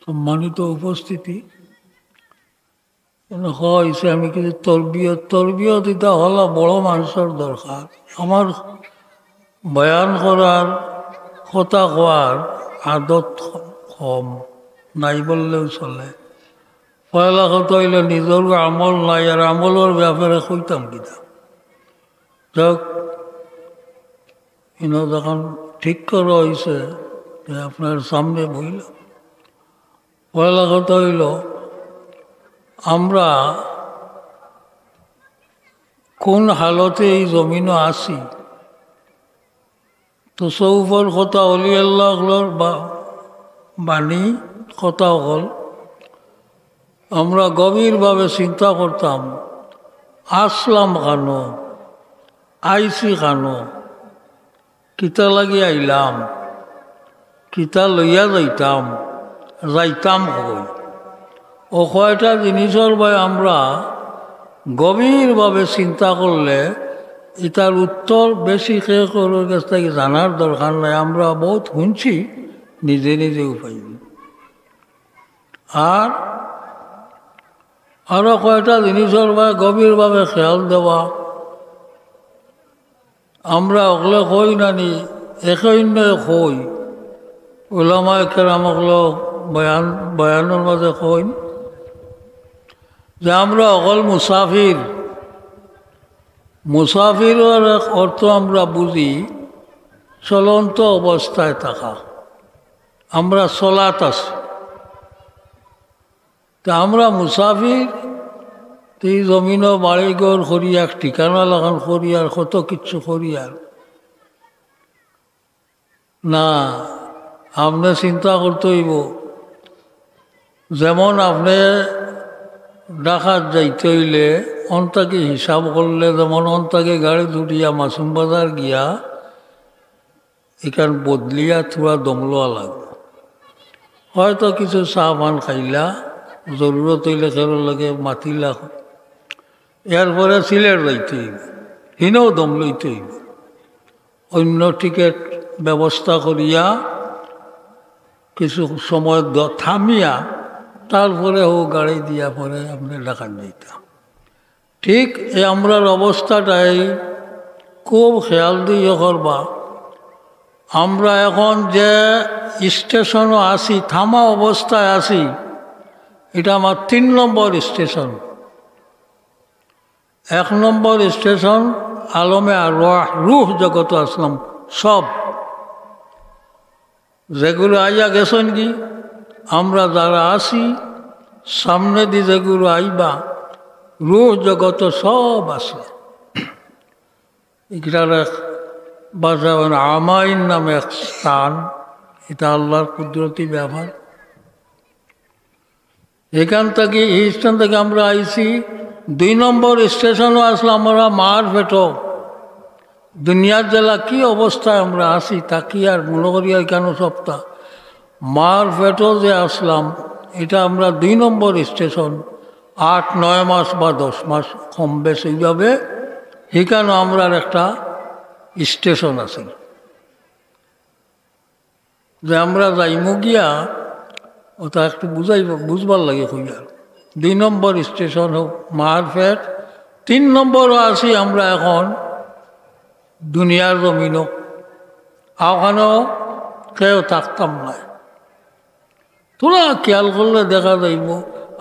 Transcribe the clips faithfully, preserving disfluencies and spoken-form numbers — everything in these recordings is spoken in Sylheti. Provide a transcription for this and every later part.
সম্মানিত উপস্থিতি, এনে কইছে আমি কিছু তরবিয়ত, তরবিয়ত ইটা হলা বড় মানুষর দরকার। আমার বয়ান করার, কথা কওয়ার আদত কম, নাই বললেও চলে। পয়লা কথা অইল নিজর আমল নাই, আর আমলর ব্যাপারে কইতাম কিতা। যাক, ইনো যখন ঠিক করা অইছে, তে আপনার সামনে বইল। পয়লা কথা অইল, আমরা কোন হালতে এই জমিনো আছি, তসৌফর কথা, অলি আল্লাহ অকলর বা-, বাণী কথা অকল আমরা গভীরভাবে চিন্তা করতাম, আসলাম কানো, আইছি কানো, কিতা লাগি আইলাম, কিতা লইয়া যাইতাম, যাইতাম কই। ও কয়টা জিনিসর বায় আমরা গভীরভাবে চিন্তা করলে ইতার উত্তর বেশি কেউ কেউর কাছ থাকি জানার দরকার নাই। আমরা বহুত হুনছি, নিজে নিজেও পাইছি। আর আরো কয়টা জিনিসর বায় গভীরভাবে খেয়াল দেওয়া। আমরা অকলে কই নানি, একে অন্যে কই, উলামায়ে কেরাম অকলে বয়ান, বয়ানর মাঝে কইন যে আমরা অকল মুসাফির। মুসাফিরর এক অর্থ আমরা বুঝি চলন্ত অবস্থায় থাকা, আমরা চলাত আছি। তে আমরা মুসাফির, তে এই জমিনো বাড়িঘর করিয়ার, ঠিকানা লাগান করিয়ার, কত কিচ্ছু করিয়ার। না, আপনে চিন্তা করতে অইব, যেমন আপনে ঢাকাত যাইতে অইলে অন থাকি হিসাব করলে, যেমন অন থাকি গাড়িত উঠিয়া মাসুম বাজার গিয়া ইখান বদলিয়া থুড়া দম লওয়া লাগবো। হয়তো কিছু চা পান খাইলা, জরুরত অইলে কেউর লগে মাতিলা, এরপরে সিলেট যাইতে অইব, হিনেও দম লইতে অইব। অন্য টিকিট ব্যবস্থা করিয়া কিছু সময় দ-, থামিয়া তারপরে হউ গাড়ি দিয়া পরে আপনে ঢাকাত যাইতা। ঠিক এই আমরার অবস্থাটাই খুব খেয়াল দিয়া করবা। আমরা এখন যে স্টেশনো আছি, থামা অবস্থায় আছি, ইটা আমার তিন নম্বর স্টেশন। এক নম্বর স্টেশন আলমে আরওয়াহ, রুহ জগতো আসলাম, সব। যেগুলো আইয়া গেছইন গি, আমরা যারা আছি, সামনেদি যেগুলো আইবা, রুহ জগতো সব আছে। ইকরার এক বাজার আমাইন নামে এক স্থান, ইটা আল্লাহর কুদরতি ব্যাপার। এখান থাকি, এই স্টেশন থাকি আমরা আইছি, দুই নম্বর স্টেশনো আসলাম আমরা মার পেটো। দুনিয়ার জেলা কি অবস্থায় আমরা আছি, তা কি আর মনে করি এখানো সপ্তাহ। মার পেটো যে আসলাম, ইটা আমরা দুই নম্বর স্টেশন। আট নয় মাস বা দশ মাস কম বেশ এইভাবে, এখানো আমরার একটা স্টেশন আছে। যে আমরা যাইমু গিয়া, ওটা একটু বুঝাইব, বুঝবার লাগে কইয়া। দুই নম্বর স্টেশন হউক মার পেট, তিন নম্বরও আছি আমরা এখন দুনিয়ার জমিনো, ওখানো কেউ থাকতাম নায়। থুড়া খেয়াল করলে দেখা যাইব,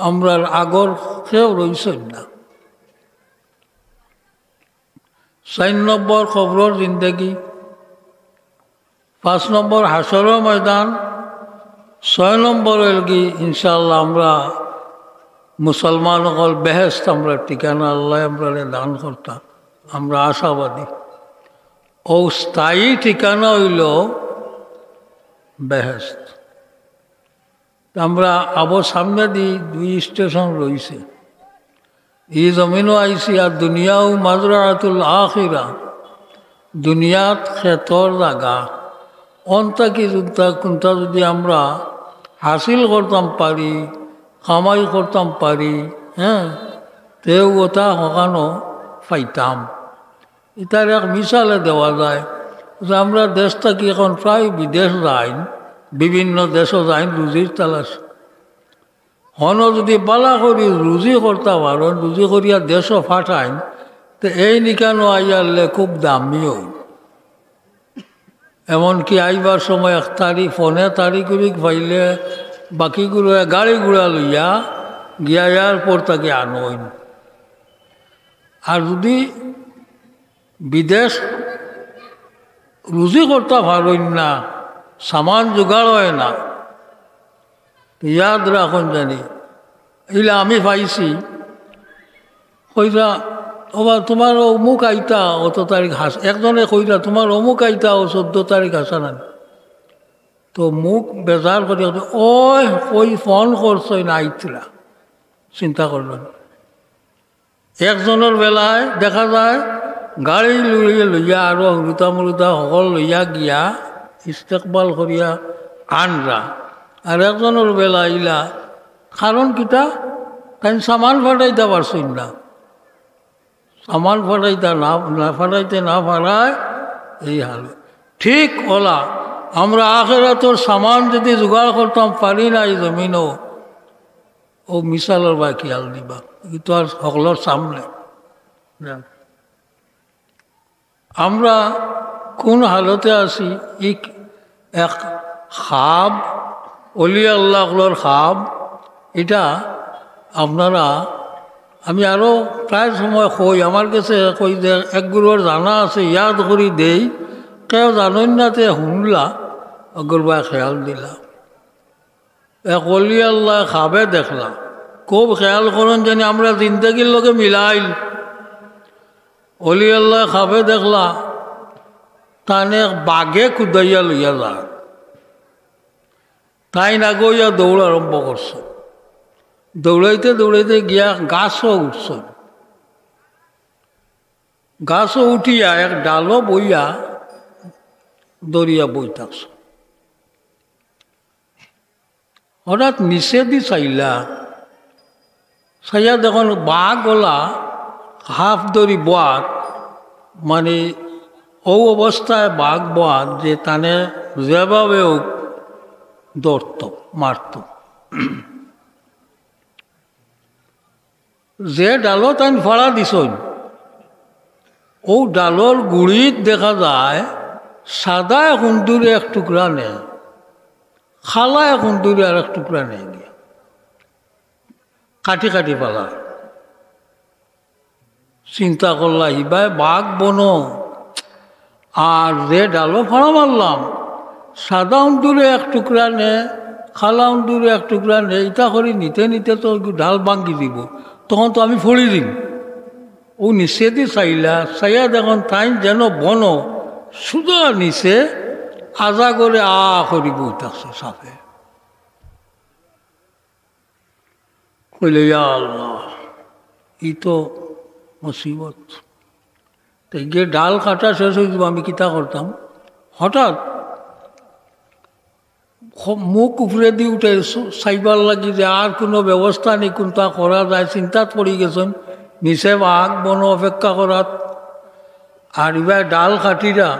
আমরার আগর কেউ রইছইন না। চাইর নম্বর কবরর জিন্দেগি, পাঁচ নম্বর হাশরর ময়দান, ছয় নম্বর অইলগি ইনশাআল্লাহ আমরা মুসলমান অকল বেহেশত, আমরা ঠিকানা আল্লায় আমরারে দান করতা, আমরা আশাবাদী। ও স্থায়ী ঠিকানা অইল বেহেশত। আমরা আবো সামনেদি দুই স্টেশন রইছে। ই জমিনো আইছি আর দুনিয়াও মাজরাতুল আখিরা, দুনিয়াত খেতর জাগা। অন থাকি যুদ্ধা কুন্তা যদি আমরা হাসিল করতাম পারি, কামাই করতাম পারি, হ্যাঁ, তেও ওটা হকানো পাইতাম। ইতার এক মিসালে দেওয়া যায় যে আমরা দেশ থাকি এখন প্রায় বিদেশ যাইন, বিভিন্ন দেশও যাইন রুজির তালাশ। হনো যদি বালা করি রুজি করতা পারইন, রুজি করিয়া দেশো পাঠাইন, তে এই নিকানো আইয়ারলে খুব দামি অইন। এমনকি আইবার সময় এক তারিখ, ফোনে তারিখ উরিক পাইলে বাকিগুলো গাড়ি ঘোড়া লইয়া গিয়া এয়ারপোর্ট থাকি আনইন। আর যদি বিদেশ রুজি করতা পারইন না, সামান জোগাড় অয় না, ইয়াদ রাখইন জানি, ইলা আমি পাইছি, কইরা, "ওবা, তুমার অমুক আইতা অত তারিখ হাস-," একজনে কইরা, "তুমার অমুক আইতা অউ চৌদ্দ তারিখ হাছা নানি?" তো মুখ বেজার করি, "ওই, কই ফোন করছইন আইতরা?" চিন্তা করইন। একজনর বেলায় দেখা যায় গাড়ি লইয়া, লইয়া আরো হুরুতা মুরুতা হকল লইয়া গিয়া ইস্তেকবাল করিয়া আনরা। আর একজনর বেলায় ইলা, কারণ কিতা? তাইন সামান পাঠাইতা পারছইন না। সামান পাঠাইতা না, না পাঠাইতে না পারায় এই হাল। ঠিক অলা, আমরা আখেরাতর সামান যদি জোগাড় করতাম পারি না এই জমিনো, অউ মিসালর বায় খিয়াল দিবা, ইতো আর হকলর সামনে। আমরা কোন হালতে আছি, ই এক খাব, অলি আল্লাহ অকলর খাব, ইটা আপনারা, আমি আরো প্রায় সময় কই, আমার গেছে কই যে এক গুরুর জানা আছে, ইয়াদ করি দেই, কেউ জানইন না তে হুনলা, অগুর বায় খিয়াল দিলা। এক অলি আল্লায় খাবে দেখলা, খুব খিয়াল করইন জানি আমরা জিন্দেগির লগে মিলাইল। অলি আল্লায় খাবে দেখলা, তানে এক বাঘে কুদাইয়া লইয়া যায়। তাইন আগে অইয়া দৌড় আরম্ভ করছে, দৌড়াইতে দৌড়াইতে গিয়া গাছো উঠছে। গাছো উঠিয়া এক ডালো বইয়া দরিয়া বই থাকছে। হঠাৎ নিচেদি চাইলা, চাইয়া দেখইন বাঘ অলা হাফ দরি বওয়াত, মানে অউ অবস্থায় বাঘ বওয়াত যে তানে যেভাবে অউক ধরতো, মারতো। যে ডালো তাইন ফাড়া দিছইন, অউ ডালর গুড়িত দেখা যায় সাদা এক হুন্দুরে এক টুকরা নে, কালা এক হুন্দুরে আর এক টুকরা নে গিয়া কাটি কাটি ফালায়। চিন্তা করলা, হিবায় বাঘ বনো, আর যে ডালো ফাড়া মারলাম, সাদা হুন্দুরে এক টুকরা নে, কালা হুন্দুরে এক টুকরা নে, ইতা করি নিতে নিতে তো ডাল ভাঙ্গি দিব, তখন তো আমি পড়ি দিমু। অউ নিচেদি চাইলা, চাইয়া দেখইন তাইন যেন বনো, সুজা নিচে আজা করে আ করি বই থাকছে সাপে। কইলে, "ইয়া আল্লাহ, ই তো মুসিবত। তে গিয়া ডাল কাটা শেষ অই যিবো, আমি কিতা করতাম?" হঠাৎ খ-, মুখ উপরেদি উঠে স-, চাইবার লাগি যে আর কুনু ব্যবস্থা নি, কুনতা করা যায়, চিন্তাত পড়ি গেছইন। নিচে বাঘ বনো অপেক্ষা করাত, আর ইবায় ডাল কাটিরা,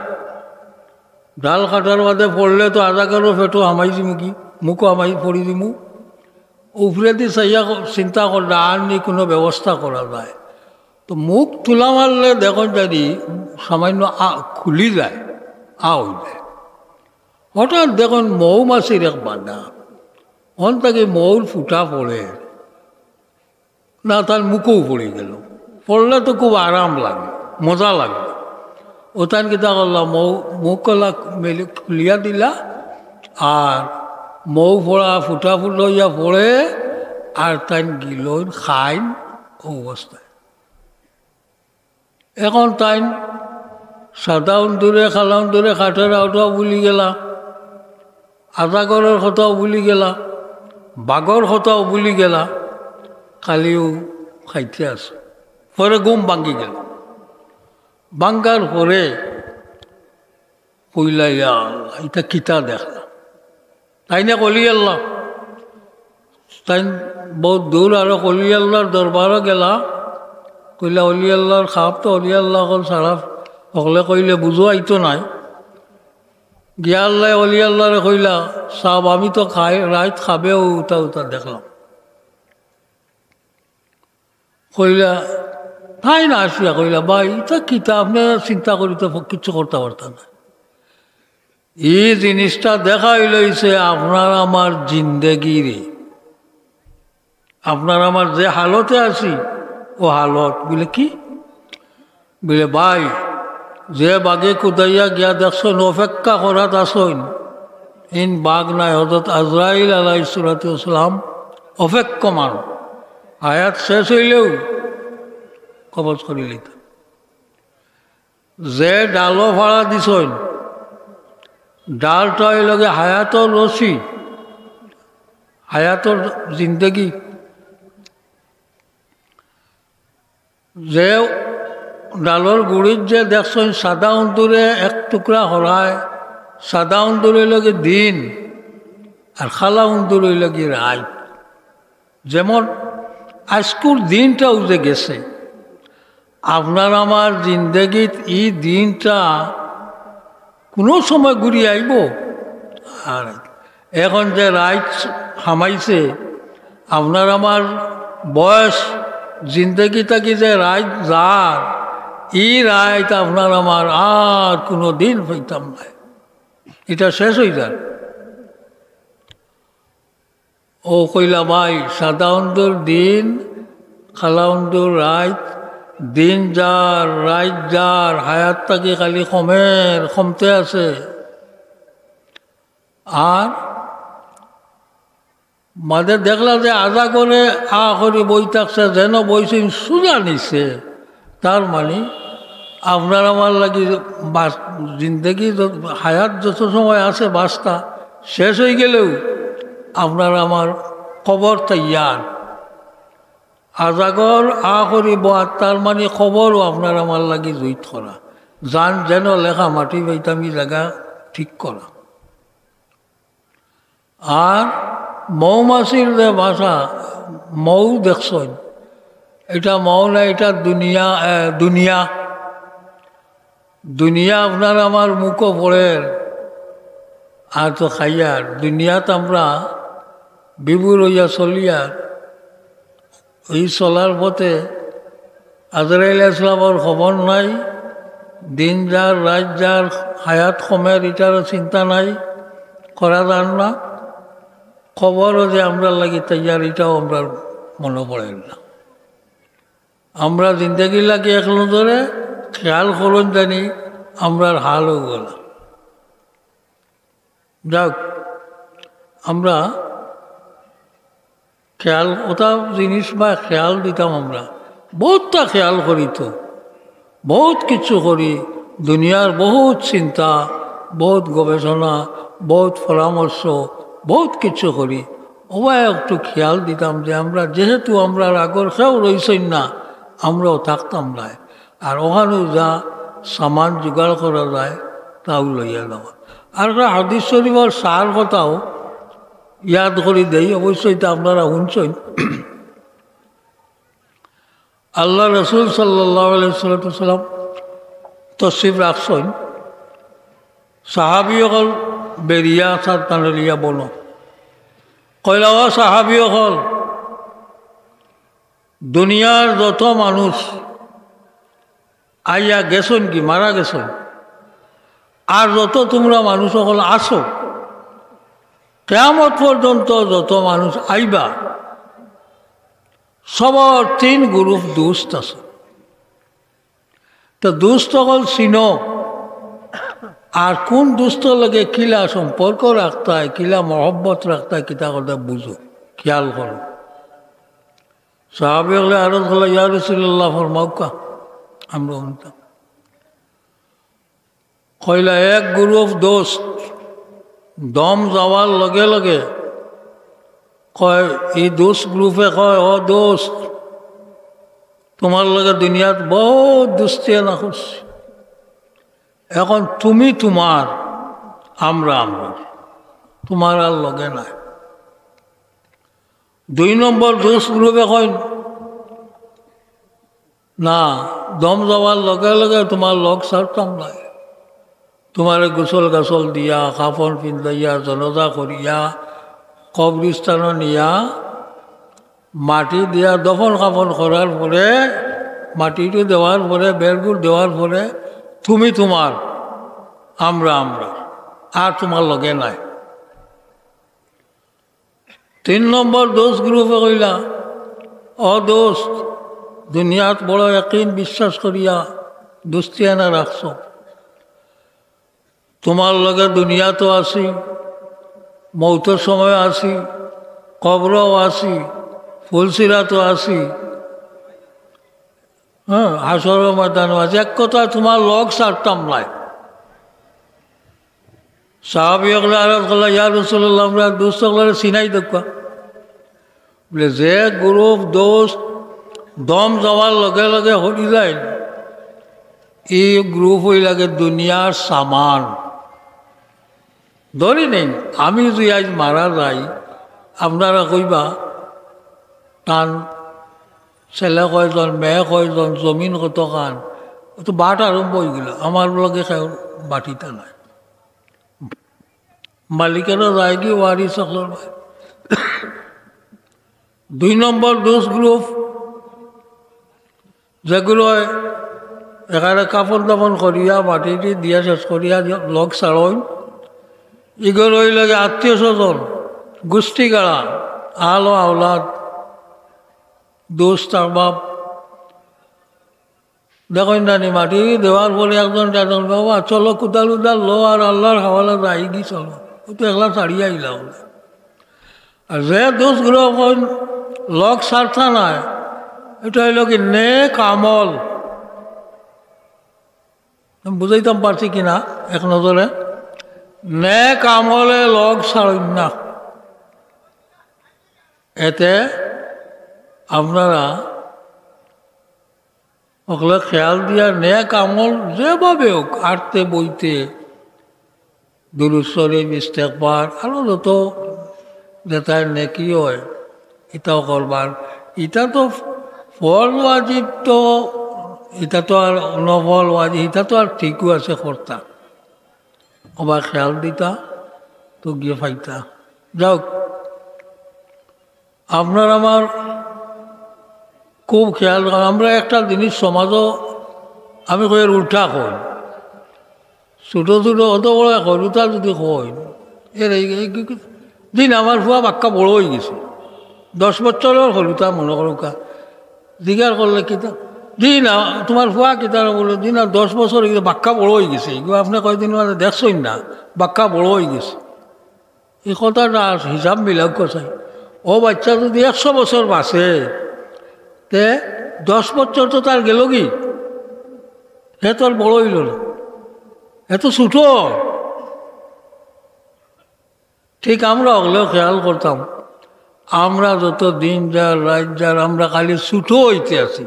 ডাল কাটার বাদে পড়লে তো আজাগরর পেটো হামাই যিমু কি, মুখো হামাই পড়ি যিমু। উপরেদি চাইয়া ক-, চিন্তা করলা, আর নি কুনু ব্যবস্থা করা যায়। তো মুখ তুলা মারলে দেখইন যদি সামান্য আ-, খুলি যায়, আ অই যায়। হঠাৎ দেখইন মৌমাছির এক বাধা, অন থাকি মৌর ফুটা পড়ে। না, তান মুখো পড়ি গেল। পড়লে তো খুব আরাম লাগে, মজা লাগে। অউ তাইন কিতা করলা, মৌ-, মুখ কলা মেলি খুলিয়া দিলা, আর মৌ পড়া ফুটা ফুটা অইয়া পড়ে, আর তাইন গিলইন খাইন অবস্থায়। এখন তাইন সাদা উন্দুরে, কালা উন্দুরে কাটের অটাও ভুলি গেলা, আজাগরর কথাও ভুলি গেলা, বাঘর কথাও ভুলি গেলা, খালি অউ খাইতে আছে। পরে ঘুম ভাঙ্গি গেল। ভাঙ্গার পরে কইলা, "ইয়া আল্লাহ, ইতা কিতা দেখলাম?" তাইন এক অলি আল্লাহ, তাইন বউত দূর আরো অলি আল্লাহর দরবারো গেলা, কইলা, "অলি আল্লাহর খাব তো অলি আল্লাহ অকল ছাড়া হকলে কইলে বুঝো আইতো নায়।" গিয়া আল্লায় অলি আল্লাহরে কইলা, "সাব, আমি তো খাই, রাইত খাবে অউ উতা উতা দেখলাম।" কইলা, তাইন আসিয়া কইলা, "ভাই, ইটা কিতা? আপনে চিন্তা করি তো কিচ্ছু করতা পারতা না।" ই জিনিসটা দেখাই লইছে আপনার আমার জিন্দেগিরে। আপনার আমার যে হালতে আছি, ও হালত। বলে, "কি?" বলে, "ভাই, যে বাঘে কুদাইয়া গিয়া দেখছইন, অপেক্ষা করাত আছইন, ইন বাঘ নায়, হযরত আজরাইল আলাইহিস সালাতু ওয়াস সালাম অপেক্ষমান, হায়াত শেষ অইলেউ কবজ করি লইতা।" যে ডালো ফাড়া দিছইন, ডালটা অইলগি হায়াতর রশি, হায়াতর জিন্দেগি। যে ডালর গুড়িত যে দেখছইন সাদা উন্দুরে এক টুকরা হরায়, সাদা উন্দুর অইলগি দিন, আর কালা উন্দুর অইলগি রাইত। যেমন আইজকুর দিনটাও যে গেছে, আপনার আমার জিন্দেগিত ই দিনটা কুনু সময় ঘুরি আইবো? আর এখন যে রাইত হামাইছে, আপনার আমার বয়স, জিন্দেগি থাকি যে রাইত যার, ই রাইত আপনার আমার আর কুনু দিন পাইতাম নায়, ইটা শেষ অই যার। ও কইলা, "ভাই, সাদা উন্দুর দিন, কালা উন্দুর রাইত, দিন যার, রাইত যার, হায়াত থাকি খালি কমের, কমতে আছে।" আর মাঝে দেখলা যে আজাগরে আ করি বই থাকছে, যেন বইছইন সুজা নিছে। তার মানে আপনার আমার লাগি বাস-, জিন্দেগি যত, হায়াত যত সময় আছে বাঁচতা, শেষ অই গেলেও আপনার আমার কবর তৈয়ার। আজাগর আ করি বওয়া, তার মানে কবরও আপনার আমার লাগি জুইত করা। জান যেন লেখা মাটি পাইতাম ই জাগা ঠিক করা। আর মৌমাছির যে বাসা, মৌ দেখছইন, ইটা মৌ না, ইটা দুনিয়া, এ, দুনিয়া। দুনিয়া আপনার আমার মুখো পড়ের, আর তো খাইয়ার। দুনিয়াত আমরা বিভোর অইয়া চলিয়ার। এই চলার পথে আজরাইল ইসলামর খবর নাই, দিন যার, রাইত যার, হায়াত কমের, ইটারও চিন্তা নাই, করা যার না। কবরও যে আমরার লাগি তৈয়ার, ইটাও আমরার মনো পড়ের না। আমরা জিন্দেগির লাগি এক নজরে খেয়াল করইন জানি আমরার হাল অইগেলা। যাউক, আমরা খেয়াল, ওটা জিনিস বা খেয়াল দিতাম আমরা। বহুতটা খেয়াল করি তো, বহুত কিছু করি, দুনিয়ার বহুত চিন্তা, বহুত গবেষণা, বহুত পরামর্শ, বহুত কিছু করি। ওবা একটু খেয়াল দিতাম যে আমরা যেহেতু আমরার আগর কেউ রইছইন না, আমরাও থাকতাম নায়। আর ওখানেও যা সামান জোগাড় করা যায়, তাও লইয়া নেওয়া। আর একটা হাদিস শরীফর সার কথাও ইয়াদ করি দেই, অবশ্যই তা আপনারা শুনছইন। আল্লাহ রসুল সাল্লাল্লাহু আলাইহি সাল্লাম তশরিফ রাখছইন, সাহাবী অকল বেরিয়া সার টানলিয়া বনো। কইলা, "ও সাহাবী অকল, দুনিয়ার যত মানুষ আইয়া গেছইন কি, মারা গেছইন, আর যত তোমরা মানুষ অকল আছো, কিয়ামত পর্যন্ত যত মানুষ আইবা, সবর তিন গ্রুপ দোস্ত আছে। তো দোস্ত অকল চিনো, আর কোন দোস্তর লগে কিলা সম্পর্ক রাখতায়, কিলা মহব্বত রাখতায়, কিতা কথা বুঝো, খেয়াল করো।" সাহাবী অকলে আরজ করলা, "ইয়া রাসূলুল্লাহ, ফরমাউক্কা, আমরা শুনতাম।" কইলা, এক গ্রুপ দোস্ত দম যাওয়ার লগে লগে কয়, এই দোস্ত গ্রুপে কয়, "ও দোস্ত, তোমার লগে দুনিয়াত বহুত দোস্তি না করছি, এখন তুমি তোমার, আমরা আমরা, তোমার আর লগে নাই।" দুই নম্বর দোস্ত গ্রুপে কয়, "না, দম যাওয়ার লগে লগে তোমার লগ ছাড়তাম নায়, তোমারে গোসল গাসল দিয়া, কাফন পিন্দাইয়া, জনাজা করিয়া, কবরস্থানো নিয়া মাটি দিয়া দফন কাফন করার পরে, মাটিটু দেওয়ার পরে, বেরগুর দেওয়ার পরে, তুমি তুমার, আমরা আমরা, আর তুমার লগে নাই। তিন নম্বর দোস্ত গ্রুপে কইলা, "ও দোস্ত, দুনিয়াত বড় একিন বিশ্বাস করিয়া দোস্তি আনা রাখছো, তুমার লগে দুনিয়াতও আছি, মৌতর সময় আছি, কবরও আছি, ফুলসিরাতও আছি, হ্যাঁ, হাশরর ময়দানও আছি, এক কথা তুমার লগ ছাড়তাম নায়।" সাহাবী অকলে আরজ করলা, "ইয়া রাসূলুল্লাহ, আমরা দোস্ত অকলরে চিনাই দেউক্কা।" বলে, যে গ্রুপ দোস্ত দম যাওয়ার লগে লগে হরি যায়, এই গ্রুপ অইলাগি দুনিয়ার সামান। ধরি নেইন, আমি যদি আইজ মারা যাই, আপনারা কইবা, "তান ছেলে কয়জন, মেয়ে কয়জন, জমিন কতখান?" ও তো বাট আরম্ভ অইগেল, আমার লগে কেউ বাটিতা নাই। মালিকেরও যায়গি ওয়ারিস অকলর। দুই নম্বর দোস্ত গ্রুপ, যেগুলো এখানে কাফন দাফন করিয়া, মাটি দিয়া শেষ করিয়া লগ ছাড়ইন, ইগর অইলাগি আত্মীয় স্বজন, গোষ্ঠী গাড়া, আলো আওলাদ, দোস্ত আহবাব। দেখইন না নি, মাটি দেওয়ার পরে একজন একজন, "বাবা, চলো, কুদাল উদাল লো, আর আল্লাহর হাওয়ালা যাইগি, চলো।" ও তো একলা ছাড়িয়া আইলা বলে। আর যে দোস্ত গ্রুপ অকল লগ ছাড়তা নায়, ইটা অইলো কি নেক আমল। আমি বুঝাইতাম পারছি কিনা এক নজরে? নেক আমলে লগ ছাড়ইন না। এতে আপনারা অকলে খেয়াল দিয়া নেক আমল যেভাবে হোক, আটতে বইতে, দুরূদ শরীফ, ইস্তেগফার, আরো যত যেতায় নেকি অয়, ইতাও করবার। ইতা তো ফরজ ওয়াজিব তো, ইতা তো আর নফল ওয়াজিব, ইতা তো আর ঠিকউ আছে করতা। ওবা খেয়াল দিতা, তো গিয়া পাইতা। যাউক, আপনার আমার খুব খেয়াল রাখা। আমরা একটা জিনিস সমাজও, আমি কই এর উল্টা কই, ছোট ছোট অত বড় এক হরুতা যদি কই, এর এই, এই, এই, দিন আমার ফুয়া বাক্কা বড় অইগেছে, দশ বছরর হরুতা মনো করউক্কা, জিগার করলে কিতা, দিন আ-, তোমার ফুয়া কিতা বলে, দিন আর দশ বছর অইগেছে, বাক্কা বড় অইগেছে, এগুলো আপনি কয়দিন মানে দেখছইন না, বাক্কা বড় অইগেছে। এই কথাটা আর হিসাব মিলাউক্কা চাই। ও বাচ্চা যদি একশো বছর বাঁচে, তে দশ বছর তো তার গেলগি, হে তো আর বড় অইলো না, হে তো ছোট। ঠিক আমরা অকলেও খেয়াল করতাম, আমরা যত দিন যার, রাইত যার, আমরা খালি ছোট অইতে আছি,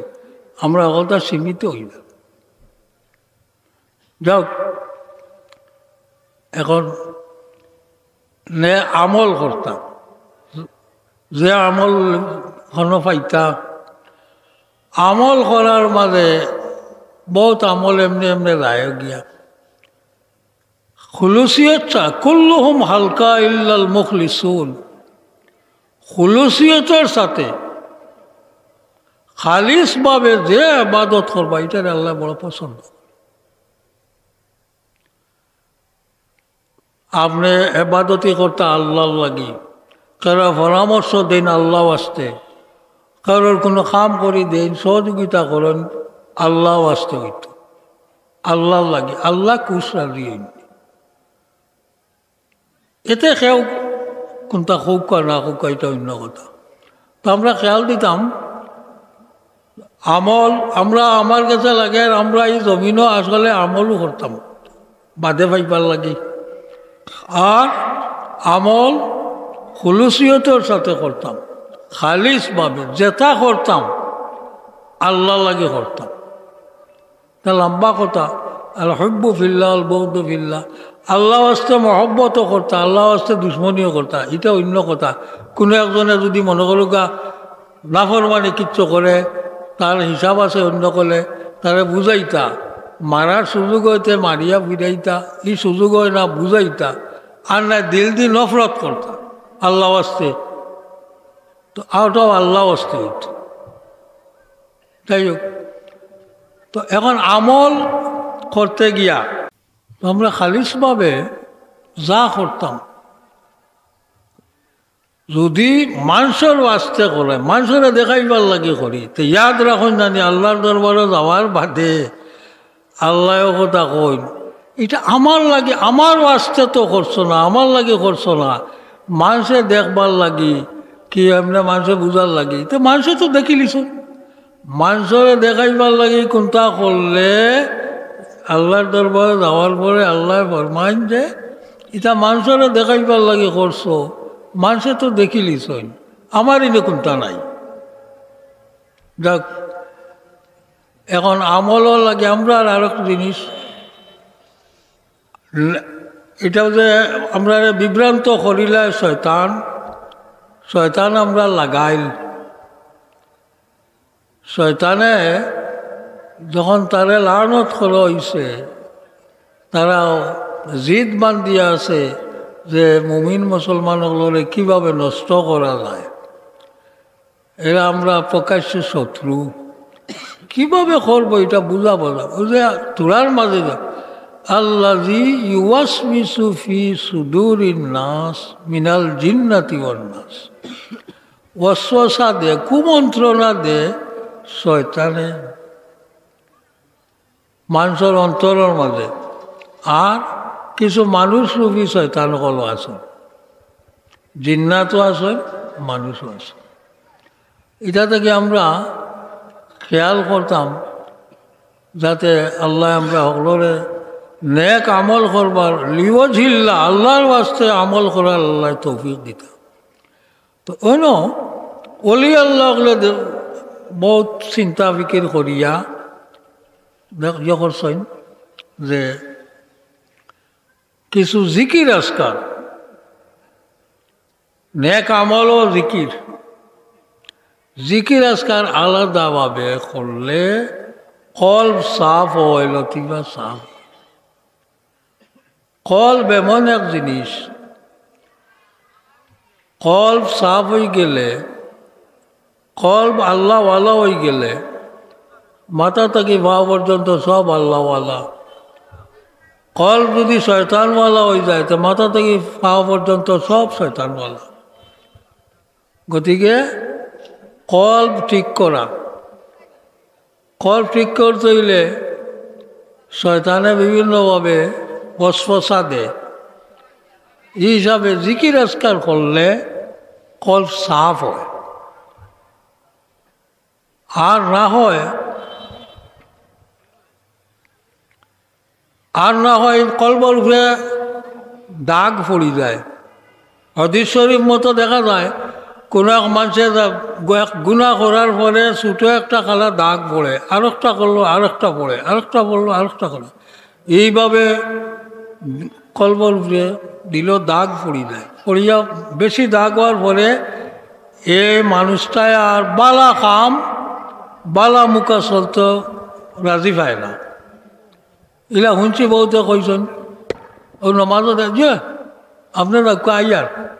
আমরা অকলতা সীমিত অই না। যাউক, এখন নে আমল করতাম, যে আমল হনো পাইতা, আমল করার মাঝে বউত আমল এমনে এমনে যায় গিয়া। খুলুসিয়ত চা-, কুল্লুহুম হালকা ইল্লাল মুখলিসুন। খুলুসিয়তর সাথে খালিসভাবে যে ইবাদত করবা, ইটারে আল্লায় বড় পছন্দ। আপনে ইবাদতি করতা আল্লাহর লাগি, কারো পরামর্শ দেইন আল্লাহ ওয়াস্তে, কারোর কোনো কাম করি দেইন, সহযোগিতা করইন আল্লাহ ওয়াস্তে, অইতো আল্লাহর লাগি, আল্লাহ খুশ রাজি অইন। এতে কেউ কোনটা কউক্কা না কউক্কা, ইটা অইন্য কথা। তো আমরা খেয়াল দিতাম, আমল, আমরা, আমার গেছে লাগে আর আমরা এই জমিনো আসলে আমলও করতাম বাদে পাইবার লাগি। আর আমল খুলুসিয়তর সাথে করতাম, খালিসভাবে যেটা করতাম আল্লাহর লাগি করতাম। তা লম্বা কথা, আল হুব্বু ফিল্লাহ, আল বুগদু ফিল্লাহ। আল্লাহ ওয়াস্তে মহব্বতও করতা, আল্লাহ ওয়াস্তে দুশমনিও করতা, ইটা অইন্য কথা। কোনো একজনে যদি মনো করউক্কা নাফরমানি কিচ্ছু করে, তার হিসাব আছে অইন্য করলে, তারে বুঝাইতা, মারার সুযোগ অইতে মারিয়া ফিরাইতা, ই সুযোগ অয় না বুঝাইতা, আর না দিল দি নফরত করতা আল্লাহ ওয়াস্তে। তো ওটাও আল্লাহ অস্তিত্ব। যাই হোক, তো এখন আমল করতে গিয়া তো আমরা খালিসভাবে যা করতাম, যদি মানষর ওয়াস্তে করে, মানষরে দেখাইবার লাগি করি, তে ইয়াদ রাখইন জানি আল্লাহর দরবারো যাওয়ার বাদে আল্লায় কথা কইন, "ইটা আমার লাগি, আমার ওয়াস্তে তো করছো না, আমার লাগি করছো না, মানষে দেখবার লাগি, কি এমনে মানষে বুঝার লাগি, তো মানষে তো দেখিলিছইন।" মানষরে দেখাইবার লাগি কুনতা করলে আল্লাহর দরবারো যাওয়ার পরে আল্লায় ফরমাইন যে, "ইটা মানষরে দেখাইবার লাগি করছো, মানষে তো দেখিলিছইন, আমার ইনো কুনতা নাই।" যাক, এখন আমলর লাগি আমরার আরক জিনিস, ইটা যে আমরারে বিভ্রান্ত করিলায় শয়তান, শয়তান আমরার লাগাইল। শয়তানে যখন তারে লানত করা অইছে, তারা জিদ বান্ধিয়া আছে যে মুমিন মুসলমান অকলরে কিভাবে নষ্ট করা যায়। এরা আমরার প্রকাশ্য শত্রু। কিভাবে করবো ইটা বুঝা বলা? ওই যে তুরার মাঝে যা, "আল্লাযী ইউওয়াসউিসু ফী সুদূরিন নাস মিনাল জিন্নাতি ওয়ান নাস।" ওয়াসওয়াসা দে, কুমন্ত্রণা দে শয়তানে মানষর অন্তরর মাঝে। আর কিছু মানুষ রূপী শয়তান অকলও আছে, জিন্নাতও আছে, মানুষও আছে। ইটা থাকি আমরা খেয়াল করতাম যাতে আল্লায় আমরা হকলরে নেক আমল করবার, লিওয়াজহিল্লাহ, আল্লাহর ওয়াস্তে আমল করার আল্লায় তৌফিক দিতা। তো অইন্য অলি আল্লাহ অকলে দে-, বউত চিন্তা ফিকির করিয়া দেখ-, ইয়ে করছইন যে কিছু জিকির আজকার, নেক আমল ও জিকির, জিকির আজকার আলাদাভাবে করলে কলব সাফ অয়, লতিফা সাফ। কলব এমন এক জিনিস, কলব সাফ অইগেলে, কলব আল্লাহওয়ালা অইগেলে, মাথা থাকি পাও পর্যন্ত সব আল্লাহওয়ালা। কলব যদি শয়তানওয়ালা অইযায়, তে মাথা থাকি পাও পর্যন্ত সব শয়তানওয়ালা। গতিকে কলব ঠিক করা, কলব ঠিক করতে অইলে শয়তানে বিভিন্নভাবে ওয়াসওয়াসা দেয়। এই হিসাবে জিকির আজকার করলে কলব সাফ অয়। আর না হয়, আর না হয় কলবর উপরে দাগ পড়ি যায়। হাদিস শরীফ মতো দেখা যায়, কোনো এক মানষে যা-, গু-, এক গুনাহ করার পরে ছোট একটা কালা দাগ পড়ে, আরোকটা করলো, আরোকটা পড়ে, আরোকটা পড়লো, আরোকটা করলো। এইভাবে কলবর উপরে দিলো দাগ পড়ি যায়। পড়িয়া বেশি দাগ অওয়ার পরে এ মানুষটায় আর বালা কাম, বালা মুখা চলতো রাজি পায় না। ইলা হুনছি বউতে কইছইন, ও নমাজও দেয়, যে আপনারা কো আইয়ার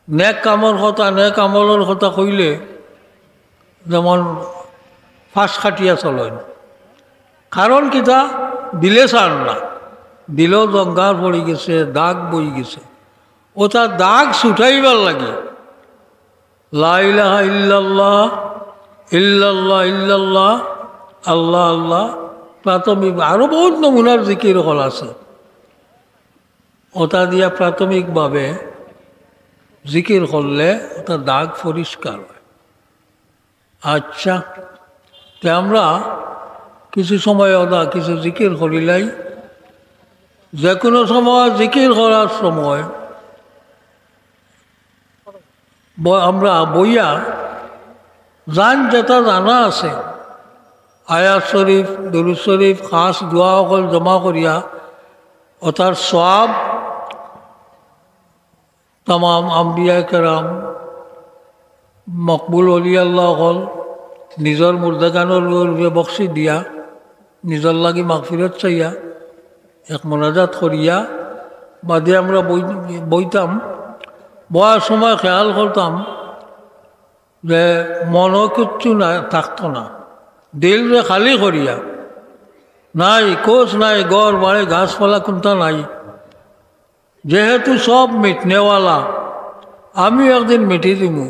নেক কামর কথা, নেক আমলর কথা কইলে যেমন ফাঁস কাটিয়া চলইন। কারণ কিতা? দিলে চার না, দিলো জঙ্গার পড়ি গেছে, দাগ বই গেছে। ওটা দাগ ছুটাইবার লাগি লা ইলাহা ইল্লাল্লাহ, ইল্লাল্লাহ, ইল্লাল্লাহ, আল্লাহ, আল্লাহ, প্রাথমিক আরো বউত নমুনার জিকির অকল আছে। ওটা দিয়া প্রাথমিকভাবে জিকির করলে ওটা দাগ পরিষ্কার হয়। আচ্ছা, তে আমরা কিছু সময় ওটা কিছু জিকির করিলাই। যে কোনো সময় জিকির করার সময় ব-, আমরা বইয়া যান যেটা জানা আছে, আয়াত শরীফ, দুরূদ শরীফ, খাস দোয়া অকল জমা করিয়া, ওটার সওয়াব তামাম আম্বিয়া কেরাম, মকবুল অলি আল্লাহ অকল, নিজর মুর্দাগানর রুহে বখশি দিয়া, নিজর লাগি মাগফিরত চাইয়া, এক মোনাজাত করিয়া বাদে আমরা বই-, বইতাম। বওয়ার সময় খেয়াল করতাম, যে মনো কিচ্ছু না থাকতো না, দিলরে খালি করিয়া, নাই কোষ নাই, ঘর বাড়ি গাছপালা কুন্তা নাই, যেহেতু সব মিটনেওয়ালা, আমিও একদিন মিটি দিমু।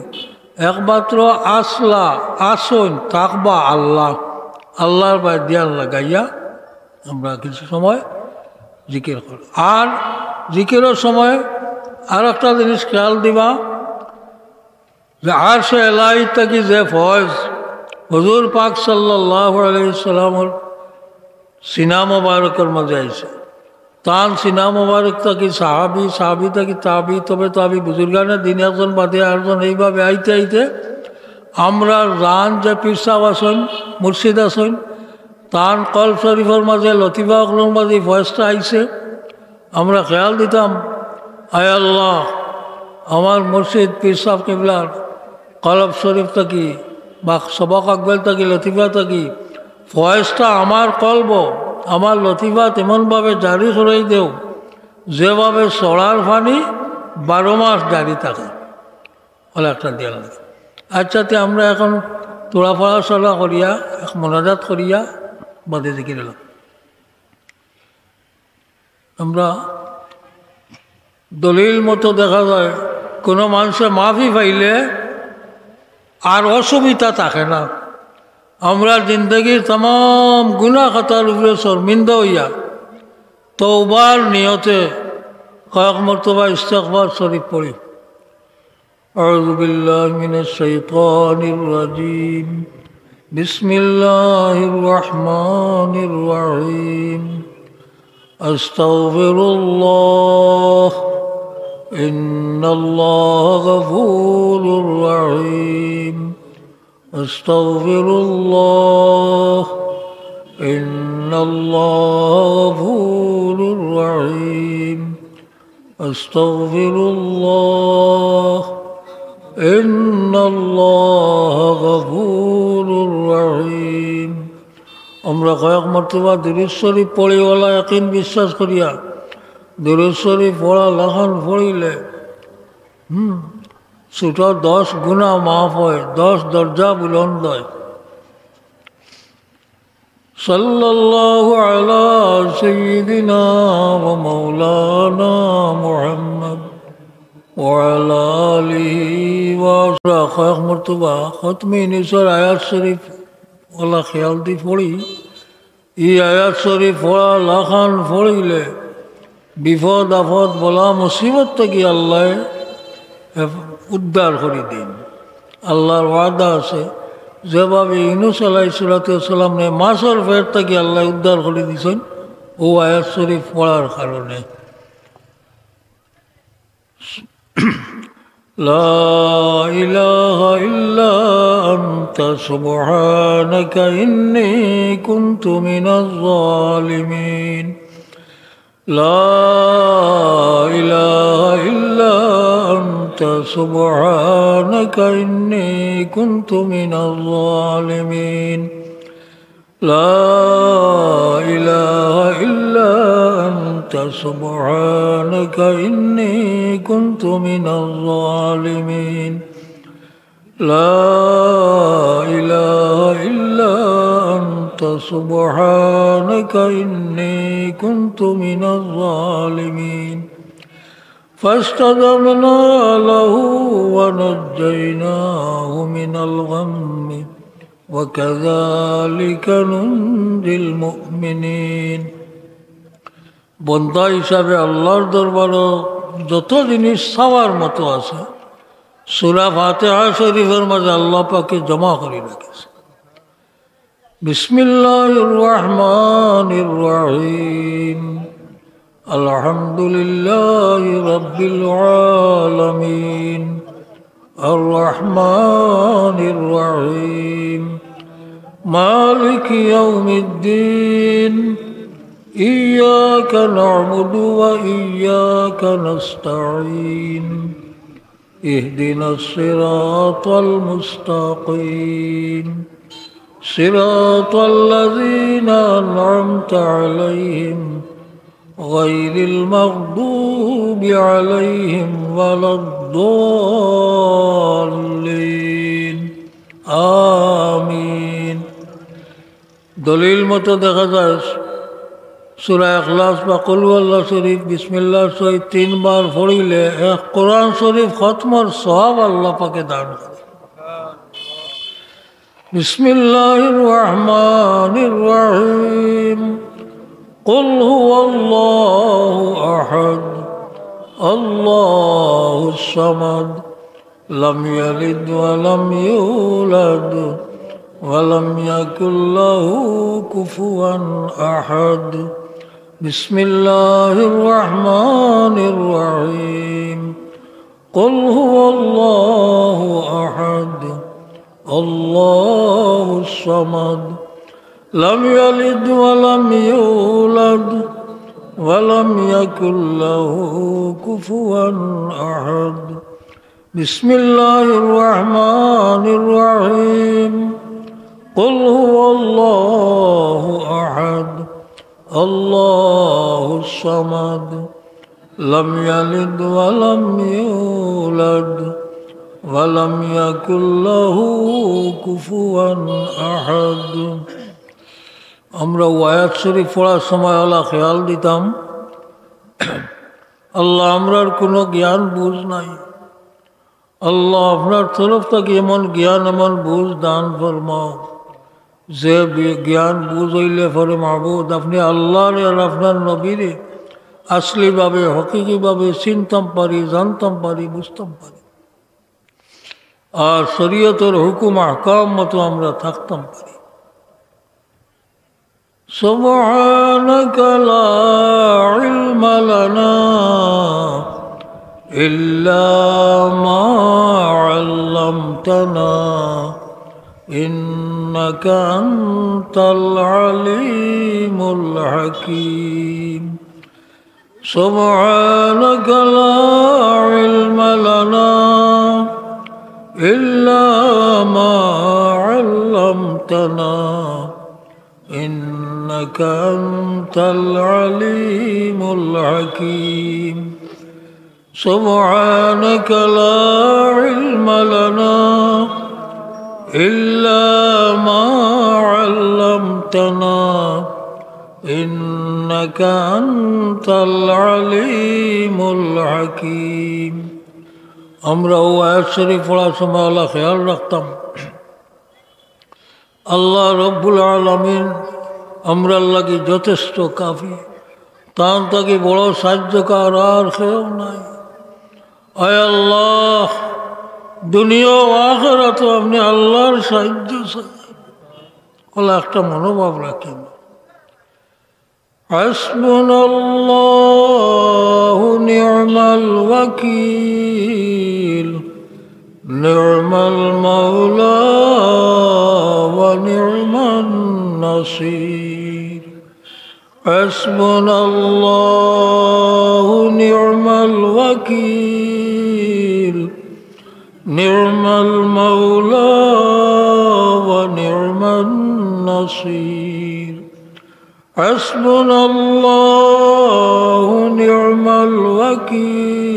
একমাত্র আসলা, আসইন, থাকবা আল্লাহ। আল্লাহর বায় ধ্যান লাগাইয়া আমরা কিছু সময় জিকির করি। আর জিকিরর সময় আর একটা জিনিস খেয়াল দিবা, যে আরশে এলাহি থাকি যে ফয়েজ হুজুর পাক সাল্লাল্লাহু আলাইহি সাল্লামর সিনা মোবারকর মাঝে আইছে, তান সিনা মোবারক থাকি সাহাবী, সাহাবী থাকি তাবি, তবে তাবি, বুজুর্গানে দিন একজন বাদে আরজন, এইভাবে আইতে আইতে আমরা জান যে পীর সাহেব আছইন, মুর্শিদ আছইন, তান কলব শরীফর মাঝে, লতিফা অকলর মাঝে ফয়েজটা আইছে। আমরা খেয়াল দিতাম, আয় আল্লাহ, আমার মুর্শিদ পীর সাহেব কিবলার কলব শরীফ থাকি বা সবক আকবর থাকি, লতিফা থাকি, ফয়েজটা আমার কলব, আমার লতিফাত এমনভাবে জারি করাই দেও, যেভাবে ছড়ার পানি বারো মাস জারি থাকে। ওলা একটা দিয়া লাগে। আচ্ছা, তে আমরা এখন তোড়া ফড়া সলা করিয়া, এক মোনাজাত করিয়া, বাদে জিকির এলাম। আমরা দলিল মতো দেখা যায়, কোনো মানুষে মাফি পাইলে আর অসুবিধা থাকে না। আমরা জিন্দগির তামাম গুনাহ খাতার উপরে শর্মিন্দা হইয়া তওবার নিয়তে কয়েক মর্তবা ইস্তেগফার শরীফ পড়ি। أعوذ بالله من الشيطان الرجيم. بسم الله الرحمن الرحيم. أستغفر الله، إن الله غفور رحيم. أستغفر الله، إن الله غفور رحيم. أستغفر الله، إن الله غفور رحيم. আমরা কয়েক মর্তবা দুরূদ শরীফ পড়ি, ওলা ইয়াকিন বিশ্বাস করিয়া। দুরূদ শরীফ পড়া লাখান পড়িলে, হুম, ছোট দশ গুনাহ মাফ হয়, দশ দরজা বুলন্দ হয়। صلى الله على سيدنا ومولانا محمد وعلى آله وصحبه। কয়েক মর্তবা খতমে ইউনুসর আয়াত শরীফ ওলা খেয়াল দি পড়ি। ই আয়াত শরীফ পড়া লাখান পড়িলে বিপদ আপদ বালা মুসিবত থাকি আল্লায় হেফ-, উদ্ধার করি দিন। আল্লাহর ওয়াদা আছে, যেভাবে ইউনুস আলাইহিস সালাতু ওয়াস সালামরে মাছর পেট থাকি আল্লায় উদ্ধার করি দিছইন, ও আয়াত শরীফ পড়ার কারণে। لا إله إلا أنت سبحانك إني كنت من الظالمين. لا إله إلا أنت سبحانك إني كنت من الظالمين. لا إله إلا أنت سبحانك إني كنت من الظالمين. لا إله إلا أنت سبحانك إني كنت من الظالمين. فاستجبنا له ونجيناه من الغم وكذلك ننجي المؤمنين. বন্দা হিসাবে আল্লাহর দরবারো যত জিনিস চাওয়ার মতো আছে, সূরা ফাতিহা শরীফর মাঝে আল্লাহ পাকে জমা করি রাখছে। بسم الله الرحمن الرحيم. الحمد لله رب العالمين. الرحمن الرحيم. مالك يوم الدين. إياك نعبد وإياك نستعين. اهدنا الصراط المستقيم. صراط الذين أنعمت عليهم غير المغضوب عليهم ولا আমিন। দলিল মতো দেখা যায়, সূরা ইখলাস বা কুল হুয়াল্লাহ শরীফ বিসমিল্লাহর সহিত তিনবার পড়িলে এক কোরআন শরীফ খতমর সওয়াব আল্লাহ পাকে দান করে। بسم الله الرحمن الرحيم. قل هو الله أحد، الله الصمد، لم يلد ولم يولد، ولم يكن له كفوا أحد. بسم الله الرحمن الرحيم. قل هو الله أحد، الله الصمد، لم يلد ولم يولد، ولم يكن له كفوا أحد. بسم الله الرحمن الرحيم. قل هو الله أحد، الله الصمد، لم يلد ولم يولد، ولم يكن له كفوا أحد. আমরা আয়াত শরীফ পড়ার সময় আলা খেয়াল দিতাম, আল্লাহ, আমরার কোনো জ্ঞান বুঝ নাই। আল্লাহ, আপনার তরফ থাকি এমন জ্ঞান, এমন বুঝ দান ফরমাও, যে বি-, জ্ঞান বুঝ অইলে পরে মাবুদ, আপনে আল্লাহরে আর আপনার নবীরে আসলিভাবে, হকিকিভাবে চিনতাম পারি, জানতাম পারি, বুঝতাম পারি। আর শরীয়তর হুকুম আহকাম মতো আমরা থাকতাম পারি। سبحانك لا علم لنا إلا ما علمتنا إنك أنت العليم الحكيم. سبحانك لا علم لنا إلا ما علمتنا إنك أنت العليم الحكيم. سبحانك لا علم لنا إلا ما علمتنا إنك أنت العليم الحكيم. আমরা আয়াত শরীফ পড়ার সময় আলা খেয়াল রাখতাম, আল্লাহ রব্বুল আলামিন আমরার লাগি যথেষ্ট কাফি, তান থাকি বড় সাহায্যকার আর কেউ নাই। আয় আল্লাহ, দুনিয়া ও আখেরাতো আপনে আল্লাহর সাহায্য চাই। ওলা একটা মনোভাব রাখেন। حسبنا الله نعم الوكيل، نعم المولى ونعم النصير. حسبنا الله نعم الوكيل، نعم المولى ونعم النصير. حسبنا الله نعم الوكيل،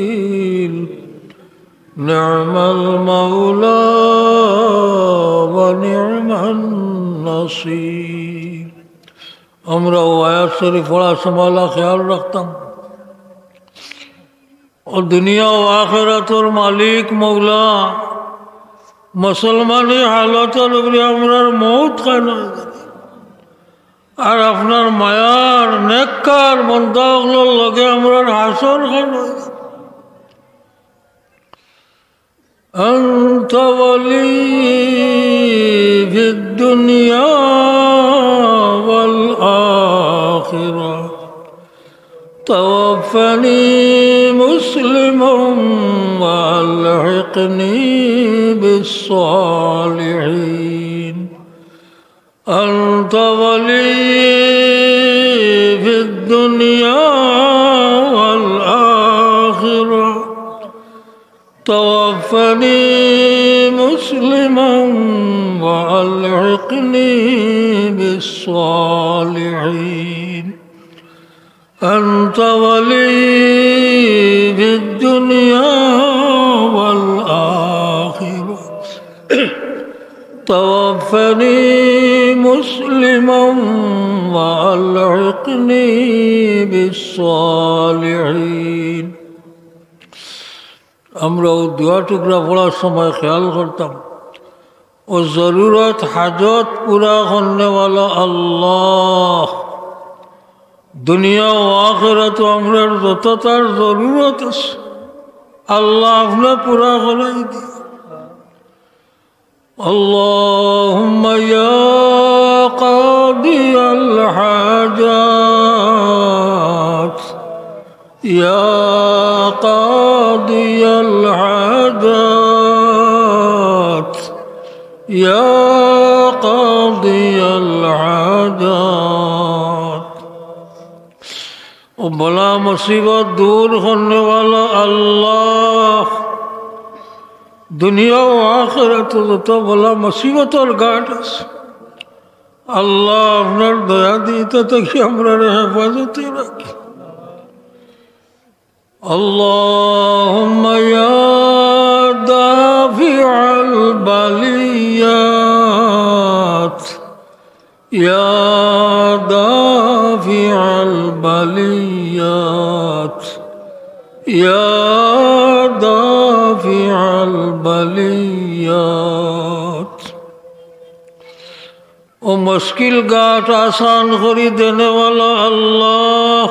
نعم المولى ونعم النصير. আমরা আয়াত শরীফ পড়ার সময় আলা খেয়াল রাখতাম, ও দুনিয়া ও আখেরাতর মালিক মৌলা, মুসলমানি হালতর উপরে আমরার মউত খান অইযার, আর আপনার মায়ার নেককার বন্দা অকলর লগে আমরার হাশর খান অইযার। أنت ولي في الدنيا والآخرة، توفني مسلما وألحقني بالصالحين. أنت ولي في الدنيا والآخرة، توفني مسلما وألحقني بالصالحين. أنت ولي في الدنيا والآخرة. توفني مسلما وألحقني بالصالحين. আমরা অউ দোয়া টুকরা পড়ার সময় খেয়াল করতাম, অউ জরুরত হাজত পুরা করনেওয়ালা আল্লাহ। দুনিয়া ও আখিরাতো আমরার যত তার জরুরত আছে, আল্লাহ আপনে পুরা করাই দিও। اللهم يا قاضي الحاجات، يا قاضي الحاجات، يا قاضي الحاجات। অউ বালা মুসিবত দূর করনেওয়ালা আল্লাহ, দুনিয়া ও আখিরাতো যত বালা মুসিবতর ঘাট আছে, আল্লাহ আপনার দয়া দিয়া ইতা থাকি আমরারে হেফাজতে রাখি। اللهم يا دافع البليات، يا دافع البليات، يا دافع البليات। অউ মুশকিল ঘাট আসান করি দেনেওয়ালা আল্লাহ,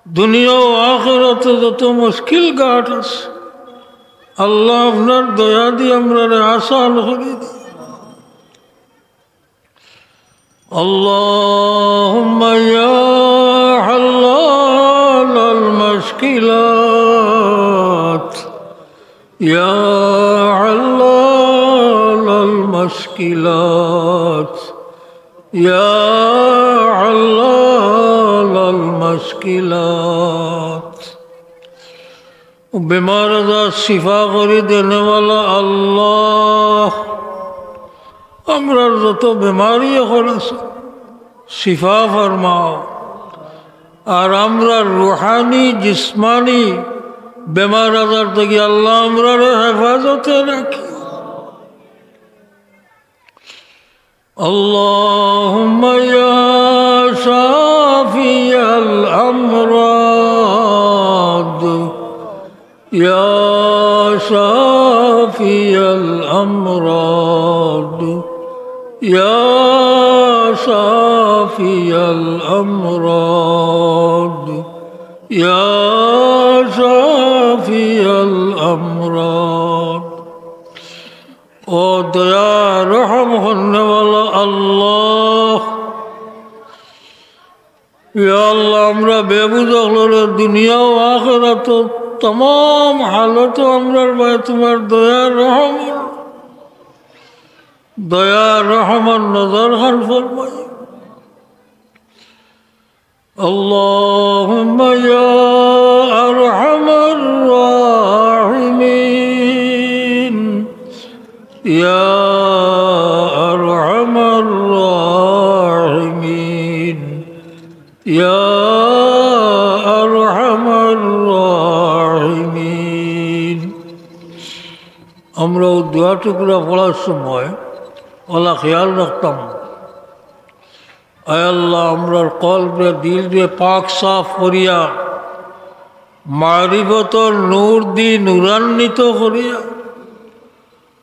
দুনিয়া ও আখিরাতো যত মুশকিল ঘাট আছে, আল্লাহ আপনার দয়া দিয়া আমরারে আসান করি দিও। اللهم يا حلال المشكلات، يا حلال المشكلات، يا حلال المشكلات। অউ বেমার আজার শিফা করি দেনেওয়ালা আল্লাহ, আমরার যত বেমারি অকল আছে, শিফা ফরমাও। আর আমরার রুহানি, জিসমানি বেমার আজার থাকি আল্লাহ আমরারে হেফাজতে রাখি। اللهم يا شافي الأمراض، يا شافي الأمراض، يا شافي الأمراض، يا شافي الأمراض। অউ দয়া রহম করনেওয়ালা আল্লাহ, ইয়া আল্লাহ, আমরা বেবুঝ অকলরে দুনিয়া ও আখিরাতো তামাম হালতো আমরার বায় তুমার দয়া রহম, দয়া রহমর নজর খান ফরমাই। اللهم يا أرحم الراحمين، يا أرحم الراحمين، يا أرحم الراحمين। আমরা অউ দোয়া টুকরা পড়ার সময় অলা খেয়াল রাখতাম, আয় আল্লাহ, আমরার কলবরে, দিলরে পাক সাফ করিয়া, মারিফতর নূর দি নূরান্বিত করিয়া,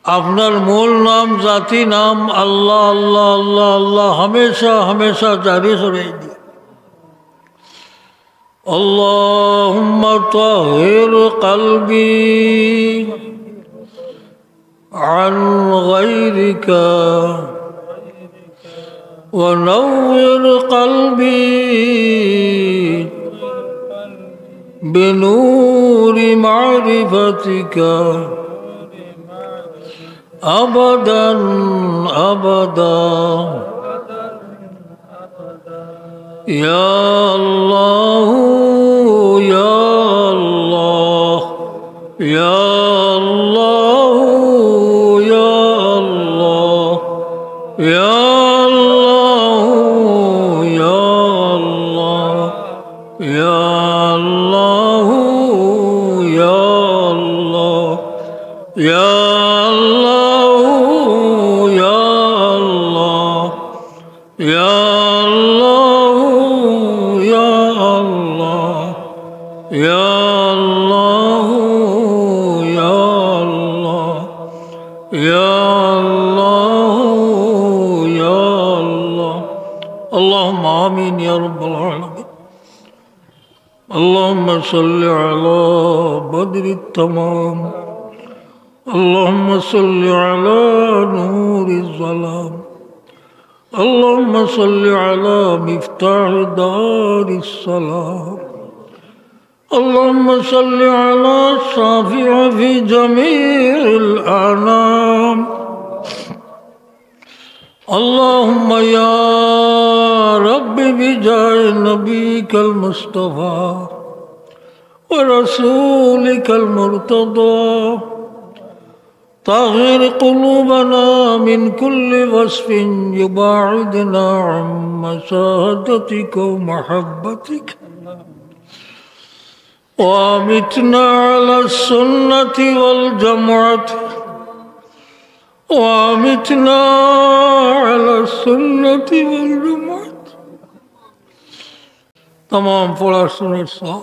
আপনার মূল নাম, জাতি নাম আল্লাহ, আল্লাহ, আল্লাহ, আল্লাহ, হামেশা, হামেশা জারি করাই দিও। اللهم طهر قلبي عن غيرك، ونور قلبي بنور معرفتك أبدا أبدا. يا الله، يا الله، يا الله، يا الله، يا الله، يا الله، يا الله، يا الله، يا الله، يا الله، يا الله. اللهم آمين يا رب العالمين. اللهم صل على بدر التمام. اللهم صل على نور الظلام. اللهم صل على مفتاح دار السلام. اللهم صل على الشافع في جميع الأنام. اللهم يا رب بجاه نبيك المصطفى ورسولك المرتضى، طهر قلوبنا من كل وصف يباعدنا عن مشاهدتك ومحبتك، وأمتنا على السنة والجماعة، وأمتنا على السنة والجماعة. تمام পড়াশোনার সব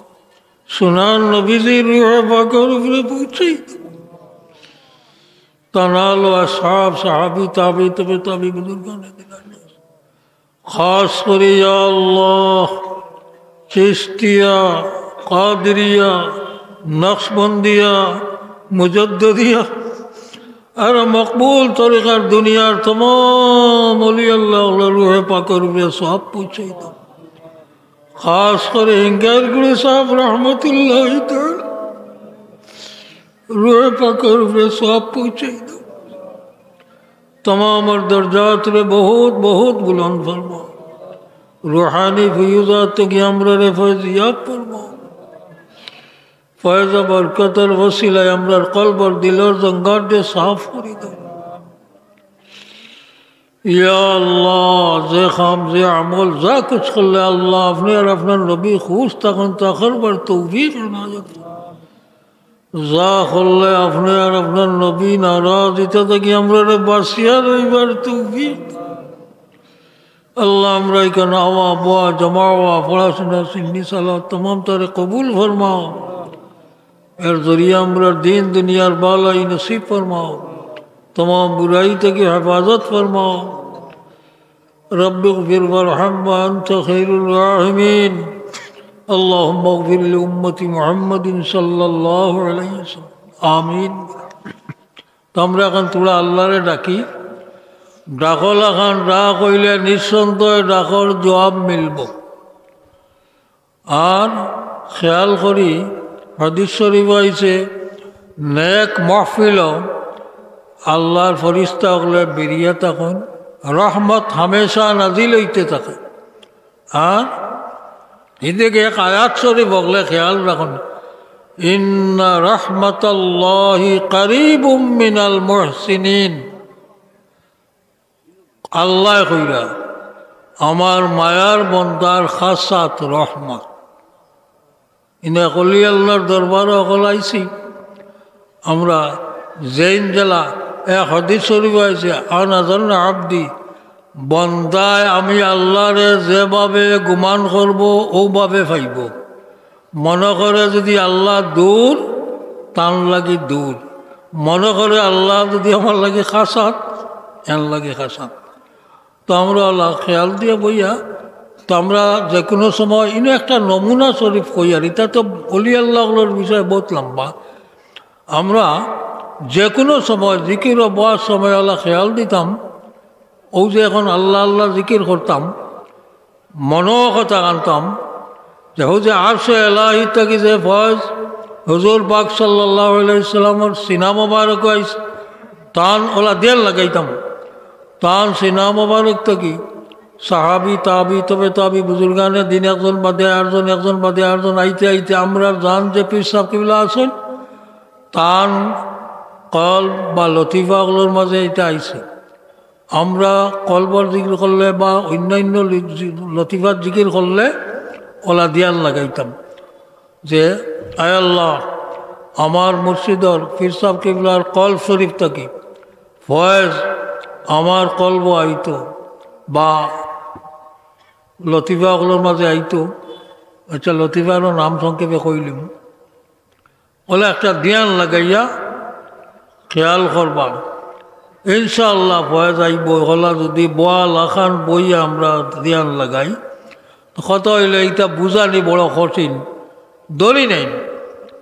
সোনার নবীজির রুহে পাকের উপরে পৌঁছে দাও। তানাল ও আসহাব, সাহাবী, তাবি, তবে তাবি, বুজুর্গানে দিন। খাস করি, ইয়া আল্লাহ, চিশতিয়া, কাদরিয়া, নকশবন্দিয়া, মুজাদ্দিদিয়া আর মকবুল তরিকার দুনিয়ার তমাম অলি আল্লাহ অকলর রুহে পাকের উপরে সওয়াব পৌঁছাই দাও। খাস করি হিঙ্গাইর গুড়ি সাহেব রহমতুল্লাহ তাআলা রুহে পাকের উপরে সওয়াব পৌঁছাই দাও। তমামর দরজাতরে বহুত বহুত বুলন্দ ফরমাও। রুহানি ফিউজাত থাকি আমরারে ফয়েজিয়াত ফরমাও। ফয়েজ বরকতর ওসিলায় আমরার কলবর দিলর জঙ্গাররে সাফ করি দাও। ইয়া আল্লাহ, যে কাম, যে আমল, যা কুছ করলে আল্লাহ আপনে আর আপনার নবী খুশ থাকইন, তা করবার তৌফিক এনায়েত। যা করলে আপনে আর আপনার নবী নারাজ, ইতা থাকি আমরারে বাঁচিয়া রইবার তৌফিক। আল্লাহ, আমরা ইখান আওয়া, বওয়া, জমা অওয়া, পড়াশোনা, সিন্নি সালাত, তমাম তারে কবুল ফরমাও। এর জরিয়া আমরার দিন দুনিয়ার ভালাই নসিব ফরমাও। তমাম বুরাই থাকি হেফাজত ফরমাও। رب اغفر وارحم وأنت خير الراحمين. اللهم اغفر لأمة محمد صلى الله عليه وسلم. آمين. তো আমরা অখন থুড়া আল্লাহরে ডাকি। ডাকর লাখান ডাক অইলে নিঃসন্দেহে ডাকর জুয়াব মিলবো। আর খেয়াল করি, হাদিস শরিফো আইছে, নেক মাহফিলো আল্লাহর ফিরিস্তা অকলে বেরিয়া থাকইন, রহমত হামেশা নাজিল অইতে থাকে। আর ইদিকে এক আয়াত শরিফ অকলে খেয়াল রাখইন, إن رحمة الله قريب من المحسنين. আল্লায় কইরা, আমার মায়ার বন্দার খাসাত রহমত। ইনে অলি আল্লাহর দরবারো অকল আইছি। আমরা যেইন জেলা এক হাদিস শরিফো আইছে, أنا ظن عبدي, বন্দায় আমি আল্লাহরে যেভাবে গুমান করবো, অউভাবে পাইবো। মনো করে যুদি আল্লাহ দূর, তান লাগি দূর। মনো করে আল্লাহ যুদি আমার লাগি খাসাত, এন লাগি খাসাত। তো আমরা অলা খেয়াল দিয়া বইয়া, তো আমরা যেকুনু সময়, ইনো একটা নমুনা শরিফ কইয়ার, ইতা তো অলি আল্লাহ অকলর বিষয় বউত লম্বা। আমরা যেকুনু সময় জিকির বওয়ার সময় অলা খেয়াল দিতাম, অউ যে অখন আল্লাহ আল্লাহ জিকির করতাম, মনো কথা আনতাম যে হউ যে আরশে এলাহি থাকি যে ফয়েজ হুজুর পাক সাল্লাল্লাহু আলাইহি ওয়াসাল্লামর সিনা মোবারক আইছে, তান অলা দিয়ান লাগাইতাম। তান সিনা মোবারক থাকি সাহাবী, তাবী, তবে তাবী, বুজুর্গানে দিন একজন বাদে আরজন, একজন বাদে আরজন আইতে আইতে আমরার জান যে পীর সাব কিবলা আছইন, তান কলব বা লতিফা অকলর মাঝে ইতা আইছে। আমরা কলবর জিকির করলে বা অইন্যাইন্য লি-, জি-, লতিফার জিকির করলে অলা দিয়ান লাগাইতাম যে, আয় আল্লাহ, আমার মুর্শিদর পীর সাব কিবলার কলব শরিফ থাকি ফয়েজ আমার কলবো আইতো বা লতিফা অকলর মাঝে আইতো। আচ্ছা, লতিফারও নাম সংক্ষেপে কইলিমু। অলা একটা দিয়ান লাগাইয়া খেয়াল করবা। ইনশাআল্লাহ ফয়েজ আইবো। হকলে যদি বওয়া লাখান বইয়া আমরা ধ্যান লাগাই, তো কথা অইলে ইটা বুঝানি বড় কঠিন। ধরি নেইন,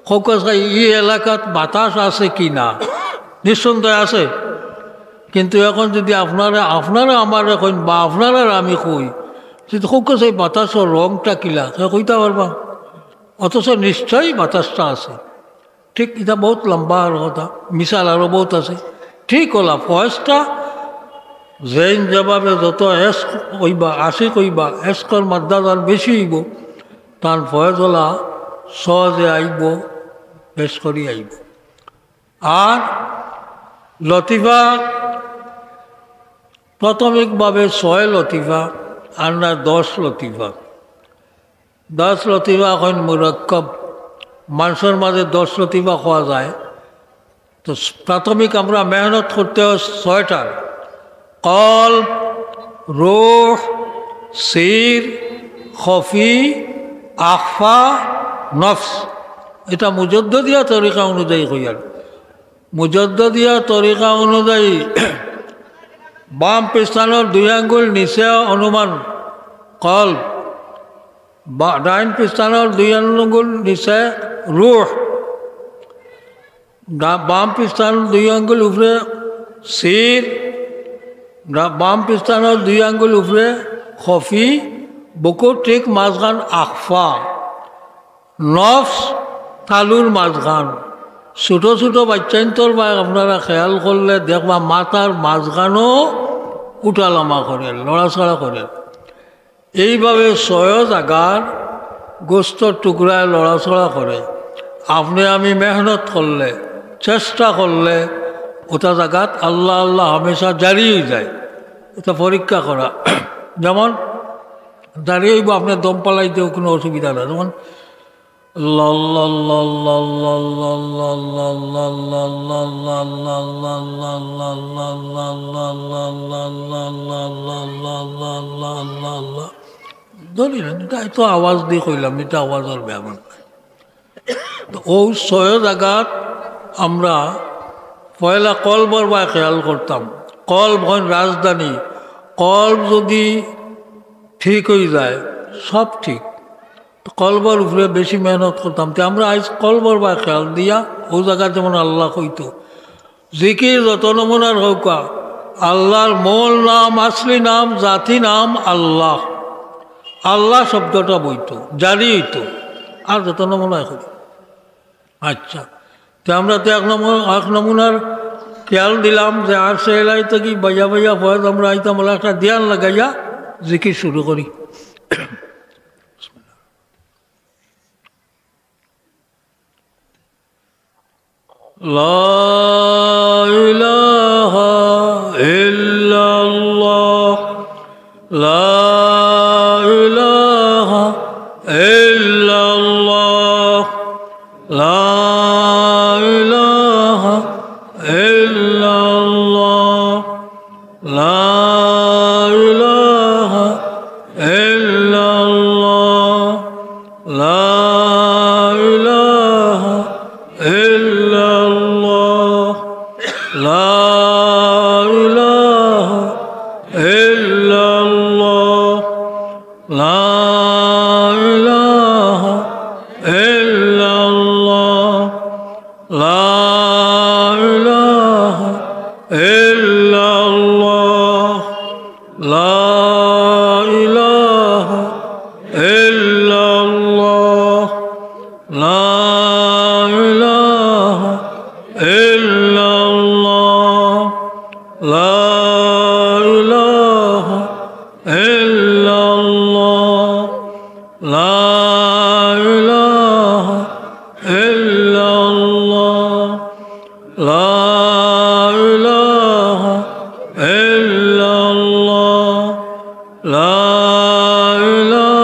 কউক্কা চাই, ই এলাকাত বাতাস আছে কি না? নিঃসন্দেহে আছে। কিন্তু এখন যদি আপনারা, আপনারা আমারে কইন বা আপনারারে আমি কই, যদি কউক্কা চাই বাতাসর রংটা কিলা, তে কইতা পারবা? অথচ নিশ্চয়ই বাতাসটা আছে। ঠিক, ইটা বউত লম্বা আর কথা, মিসাল আরো বউত আছে। ঠিক অলা ফয়েজটা, যেইন যেভাবে যত এশক অইবা, আশিক অইবা, এশকর মাদ্দা যান বেশি অইবো, তান ফয়েজ অলা সহজে আইবো, বেশ করি আইবো। আর লতিফা প্রাথমিকভাবে ছয় লতিফা, আর না দশ লতিফা। দশ লতিফা অইন মুরাক্কাব, মানষর মাঝে দশ লতিফা কওয়া যায়। তো প্রাথমিক আমরা মেহনত করতে হয় ছয়টার: কলব, রুহ, সির, খফি, আখফা, নফস। ইটা মুজদ্দদিয়া তরিকা অনুযায়ী কইয়ার। মুজদ্দদিয়া তরিকা অনুযায়ী বাম পিস্তানর দুই আঙ্গুল নিচে অনুমান কলব, বা-, ডাইন পিস্তানর দুই আঙ্গুল নিচে রুহ, ডা-, বাম পিস্তানর দুই আঙ্গুল উপরে সির, ডা-, বাম পিস্তানর দুই আঙ্গুল উপরে খফি, বুকুর ঠিক মাঝখান আখফা। নফস তালুর মাঝখান। ছোট ছোট বাইচ্চাইন্তর বায় আপনারা খেয়াল করলে দেখবা মাথার মাঝখানও উঠানামা করে, লড়াচড়া করে। এইভাবে ছয় জাগার গোস্তর টুকরায় লড়াচড়া করে। আপনে আমি মেহনত করলে, চেষ্টা করলে, ওটা জাগাত আল্লাহ আল্লাহ হামেশা জারি অই যায়। এটা পরীক্ষা করা। যেমন জারি অইবো, আপনে দম ফালাইতেও কোনো অসুবিধা নাই। যেমন ধরি না, এটা তো আওয়াজ দি কইলাম, এটা আওয়াজর ব্যাপার। তো অউ ছয় জাগাত আমরা পয়লা কলবর বায় খেয়াল করতাম। কলব অইন রাজধানী। কলব যদি ঠিক অই যায়, সব ঠিক। তো কলবর উপরে বেশি মেহনত করতাম। তে আমরা আইজ কলবর বায় খেয়াল দিয়া অউ জাগাত যেমন আল্লাহ কইতো। জিকির যত নমুনার হউক্কা, আল্লাহর মূল নাম, আসলি নাম, জাতি নাম আল্লাহ। আল্লাহ শব্দটা বইতো, জারি অইতো। আর যত নমুনায় করি। আচ্ছা, তে আমরা তো এক নম্বর, এক নমুনার খেয়াল দিলাম যে আরশে এলাহি থাকি বাইয়া বাইয়া ফয়েজ আমরা আইতাম, বলে একটা ধ্যান লাগাইয়া জিকির শুরু করি। لا إله إلا الله. لا إله إلا الله. لا إله إلا الله. لا إله إلا الله. لا إله إلا الله. لا إله إلا الله. لا إله إلا الله. لا إله إلا الله. لا إله إلا الله. لا إله إلا الله. لا إله إلا الله. لا إله إلا الله. لا إله إلا الله. لا إله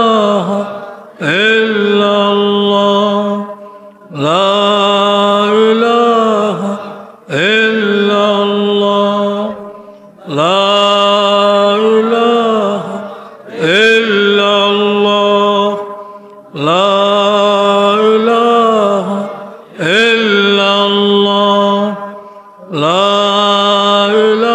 إلا الله. لا إله إلا الله. لا إله إلا الله. لا إله إلا الله. لا إله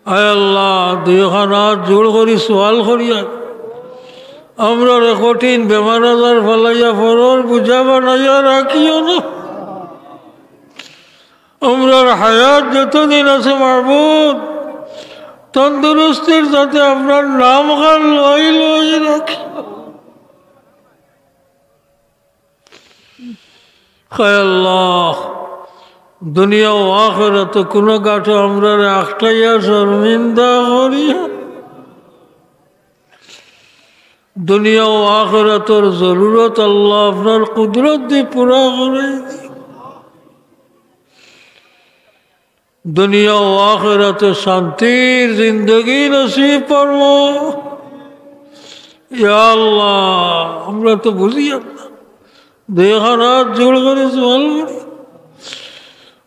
আয় আল্লাহ, দুইখান আত জোড় করি সওয়াল করিয়ার, আমরারে কঠিন বেমার আজার ফালাইয়া পরর বুঝা বানাইয়া রাখিও না। আমরার হায়াত যতদিন আছে মাবুদ, তন্দুরুস্তির সাথে আপনার নাম খান লই লই রাখিও। হায় আল্লাহ, দুনিয়া ও আখেরাত কুনু ঘাটো আমরারে আটকাইয়া শর্মিন্দা করিও। দুনিয়া ও আখেরাতর জরুরত আল্লাহ আপনার কুদরত দি পুরা করাই দিও। দুনিয়া ও আখেরাতে শান্তির জিন্দেগি নসিব ফরমাও। ইয়া আল্লাহ, আমরা তো বুঝিয়ার না, দুইখান আত জোড় করি সওয়াল করি,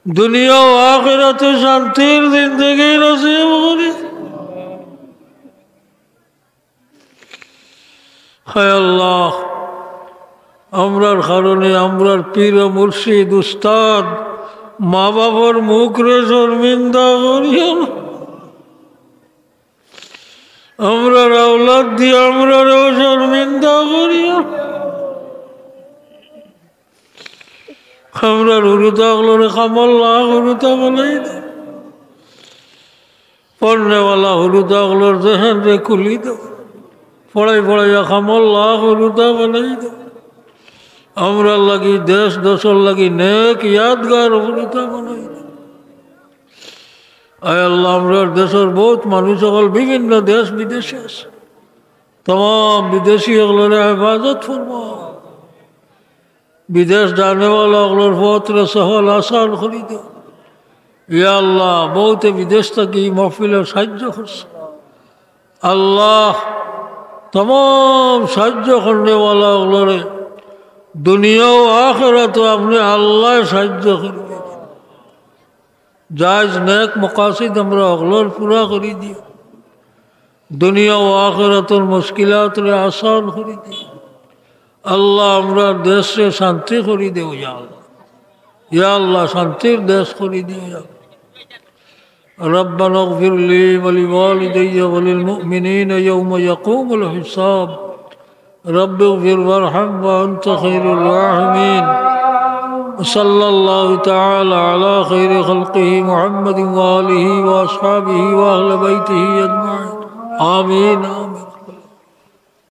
দুনিয়া ও আখেরাতে শান্তির জিন্দেগি নসিব করি। হায় আল্লাহ, আমরার কারণে আমরার পীর ও মুর্শিদ উস্তাদ মা বাবার মুখরে শর্মিন্দা করিও না। আমরার আওলাদ দিয়া আমরারেও শর্মিন্দা করিও না। আমরার হুরুতা অকলরে কামল্লা হুরুতা বানাই দেও। পড়নেওয়ালা হুরুতা অকলর জেহেনরে খুলি দেও। পড়াই পড়াইয়া কামল্লা হুরুতা বানাই দেও। আমরার লাগি, দেশ দেশর লাগি নেক ইয়াদগার হুরুতা বানাই দেও। আয় আল্লাহ, আমরার দেশর বউত মানুষ অকল বিভিন্ন দেশ বিদেশে আছে। তামাম বিদেশি অকলরে হেফাজত ফরমাও। বিদেশ যানেওয়ালা অকলর পথরে সহল আসান করি দেও। ইয়া আল্লাহ, বউতে বিদেশ থাকি ই মাহফিলর সাহায্য করছে। আল্লাহ, তামাম সাহায্য করনেওয়ালা অকলরে দুনিয়া ও আখেরাতো আপনে আল্লাহ সাহায্য করি দেও। জায়েজ নেক মকাসিদ আমরা অকলর পুরা করি দিও। দুনিয়া ও আখেরাতর মুশকিলাতরে আসান করি দিও। আল্লাহ, আমরার দেশরে শান্তি করি দেও, ইয়া আল্লাহ। ইয়া আল্লাহ, শান্তির দেশ করি দিও, ইয়া আল্লাহ। ربنا اغفر لي ولوالدي وللمؤمنين يوم يقوم الحساب. رب اغفر وارحم وأنت خير الراحمين. وصلى الله تعالى على خير خلقه محمد وآله وأصحابه وأهل بيته أجمعين. آمين، آمين.